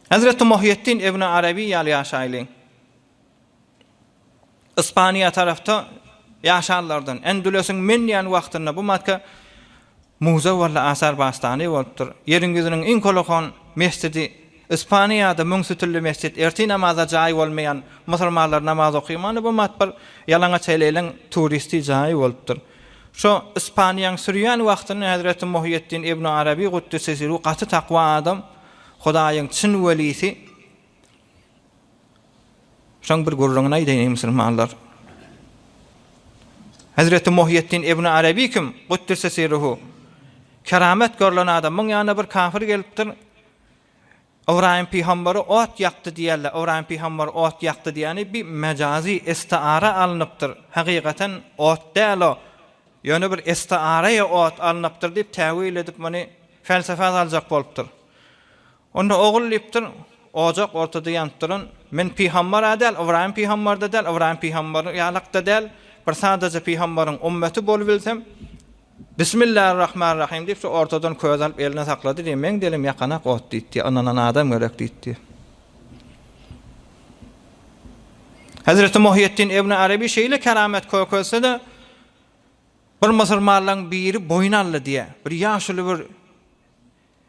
Hezreti Muhýeddin ibn Arabi ýaly ýaşaýlyň. Ispaniýa tarapda ýaşanlardan, Endülesiň men diýen wagtynda bu matka muze walla asar bastany bolupdyr. Ýeriň ýüzüniň iň kolakan mesjidi Ispaniýada müň sütünli mesjit, ertir namaza jaý bolmaýan musulmanlar namaz okymany bu mat bir ýalaňaç heleýleň turisti jaýy bolupdyr. Şo Ispaniýaň sürýän wagtynda Hezreti Muhýeddin ibn Arabi Guddise siru gaty takwa adam, Hudaýyň çyn welisi. Şoň bir gürrüňini aýdaýyn eý musulmanlar. Hezreti Muhýeddin ibn Arabi kim? Guddise siruhu. Keramet görlen adam. Muň ýanyna bir kafir gelipdir. Ybraýym pygamberi ot ýakdy diýerler. Ybraýym pygamber ot ýakdy diýeni bi mejazy istiara alnypdyr. Hakykaten ot däl o. Ýöne bir istiaraýa ot alnypdyr diýip täwil edip muny felsefä saljak bolupdyr. Onda ogul diýipdir, ojak ortada ýanyp duran, men pygamber-ä däl, Ybraýym pygamber-de däl, Ybraýym pygamber ýalak-da däl, bir sadaja pygamberiň ummeti bolubilsem, Bismillähirrahmanirrahim diýip, şu ortadan köz alyp eline saklady diýýär, meň dilim ýakanak ot diýdi, ynanan adam gerek diýdi. Hezreti Muhýeddin ibn Arabi şeýle keramet kökezse-de, bir musulmanlaryň biri boýun aldy diýýär. Bir ýaşuly bir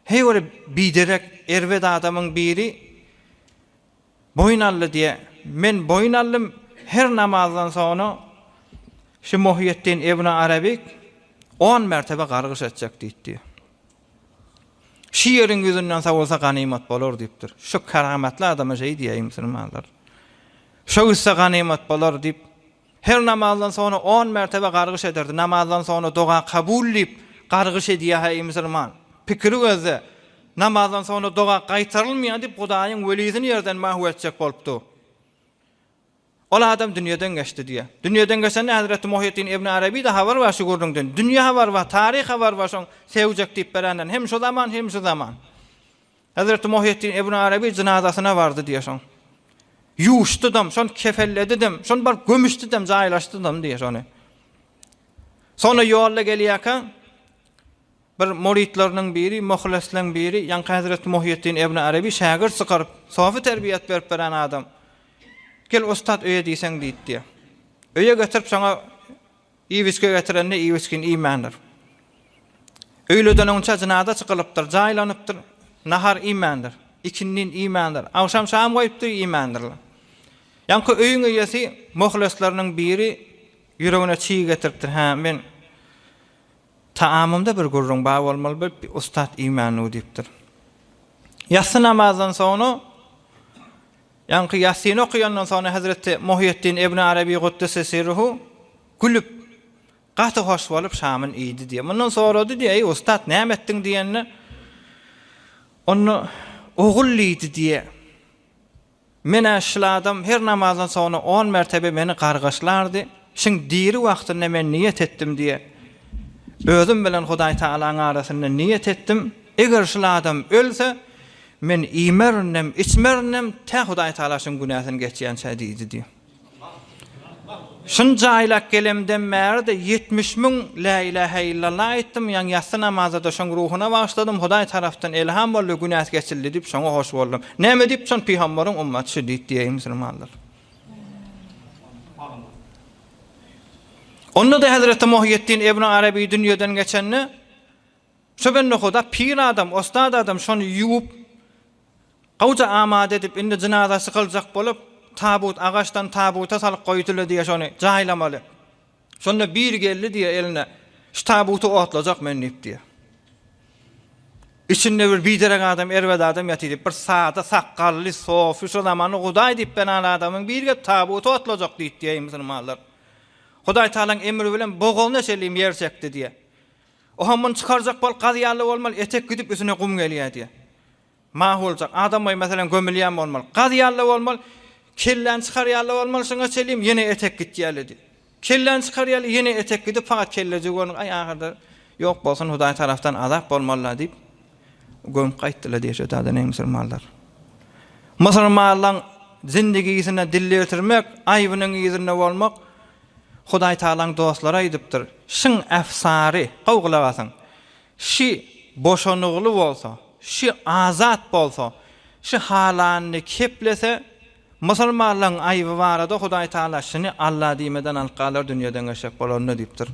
heý bir biderek erbet adamyň biri Boýun aldy diýýär. Men boýun aldym, her namazdan soňra şu Muhýeddin ibn Arabik on mertebe gargyş etjek diýipdi. Şu ýeriň ýüzünden sowulsa ganymat bolar diýipdir. Şu keramatly adama şeý diýýär musulmanlar. Şu gitse ganymat bolar diýip, Her namazdan soňra on mertebe gargyş ederdi. Namazdan soňra doga kabul diýip, gargyş edýär-hä eý musulman. Pikiri gözle. Namazdan soňra doga gaýtarylmaýar diýip, Hudaýyň welisini ýerden mahw etjek bolupdy. Ol adam dünýeden geçdi diýýär. Dünýeden geçende Hezreti Muhýeddin ibn Araby-da habar bar şu gürrüňden. Dünýe habar bar, taryh habar bar şoň sewjek diýip berenden. Hem şu zaman, hem şu zaman. Hezreti Muhýeddin ibn Araby jynazasyna bardy diýýär şoň. Ýuwuşdydam, şony kefelledidem, şony baryp gömüşdidem, jaýlaşdydam diýýär şony. Soňra ýolda gelýärkä bir muritleriniň biri, muhlesleriň biri, ýaňky Hezreti Muhýeddin ibn Araby şägirt çykaryp, sofy terbiýet berip beren adam. Gel ussat öýe diýseň diýdi diýýär. Öýe getirip şoňa Iýip-içgi getirende iýip-içgini iýmändir. Öýleden öňçä jynaza çykylypdyr, jaýlanypdyr, nahar iýmändir. Ikindin iýmändir. Agşam şam goýupdyr, iýmändirler. Ýaňky öýüň eýesi muhlisleriniň biri ýüregine çig getiripdir, Hä, men taamymda bir gürrüň bar bolmaly, bir ussat iýmändir diýipdir. Ýassy namazdan soňra Ýaňky Ýasyny okaýandan soňra hezreti Muhýeddin ibn Arabi Guddise sirruhu gülüp, gaty hoş bolup şamyny iýdi diýýär. Mundan sorady diýýär, Eý, ussat, näme etdiň diýende, onda ogul diýdi diýýär. Men-ä şul adam her namazdan soňra on mertebe meni gargyşlardy. Şiň diri wagtynda men niýet etdim diýýär. Özüm bilen Hudaý Tagalaň arasynda niýet etdim, eger şul adam ölse, men iýmerinem, içmerinem, tä Hudaý Tagala şuň günäsini geçýänçä diýdi diýýär. Şuny jaýlap gelemden bäri-de 70 müň Lä ilähä illallah aýtdym, ýaňy ýassy namaza-da şoň ruhuna bagyşladym, Hudaý tarapdan elham boldy, günäsi geçildi diýip, şoňa hoş boldum. Näme diýip, şon pygambaryň ummaty şu diýip diýeýin musulmanlar. Onda-da Hezreti Muhýeddin ibn Arabi dünýeden geçende, şo bende Huda pir adam, ostad adam şony ýuwup, gowja amada edip, indi jynazasy kyljak bolup, tabut, agaçdan tabuta salyp goýdular diýýär şony jaýlamaly. Şonda biri geldi diýýär eline, şu tabuty otlajak men diýip diýýär. Içinde bir biderek adam, erbet adam ýatyr diýip, bir sada sakgally, sofy, şo zamanda Hudaý diýip benan adamyň biri gelip tabuty otlajak diýip diýýär musulmanlar. Hudaý Tagalaň emri bilen bogazyna çenli ýer çekdi diýýär. Oha muny çykarjak bolup gazýarly bolmaly, etek gidip üstüne gum gelýär diýýär. Mahuljak adam boýy meselem gömülýän bolmaly. Gaz ýaly bolmaly. Kelläni çykar ýaly bolmaly şuňa çelim ýene etek gitýäli diýip. Kelläni çykar ýaly ýene etek gidip fakat kellejigi görnüp aý ahyrda ýok bolsun Hudaý tarapdan azap bolmalyda diýip gömüp gaýtdylar diýip şo taýdan eý musulmanlar. Musulmanlaň zindigisine dil ýetirmek, aýbynyň yzynda bolmak Hudaý Tagalaň dostlary aýdypdyr. Şyň äfsary, gowy gulak asyň. Şi boşanygly bolsa, şi azat bolsa, Şu halanyny keplese, musulmanlaryň aýby barada Hudaý Tagala şuny Alla diýmeden alyp galar dünýeden geçjek bolanda diýipdir.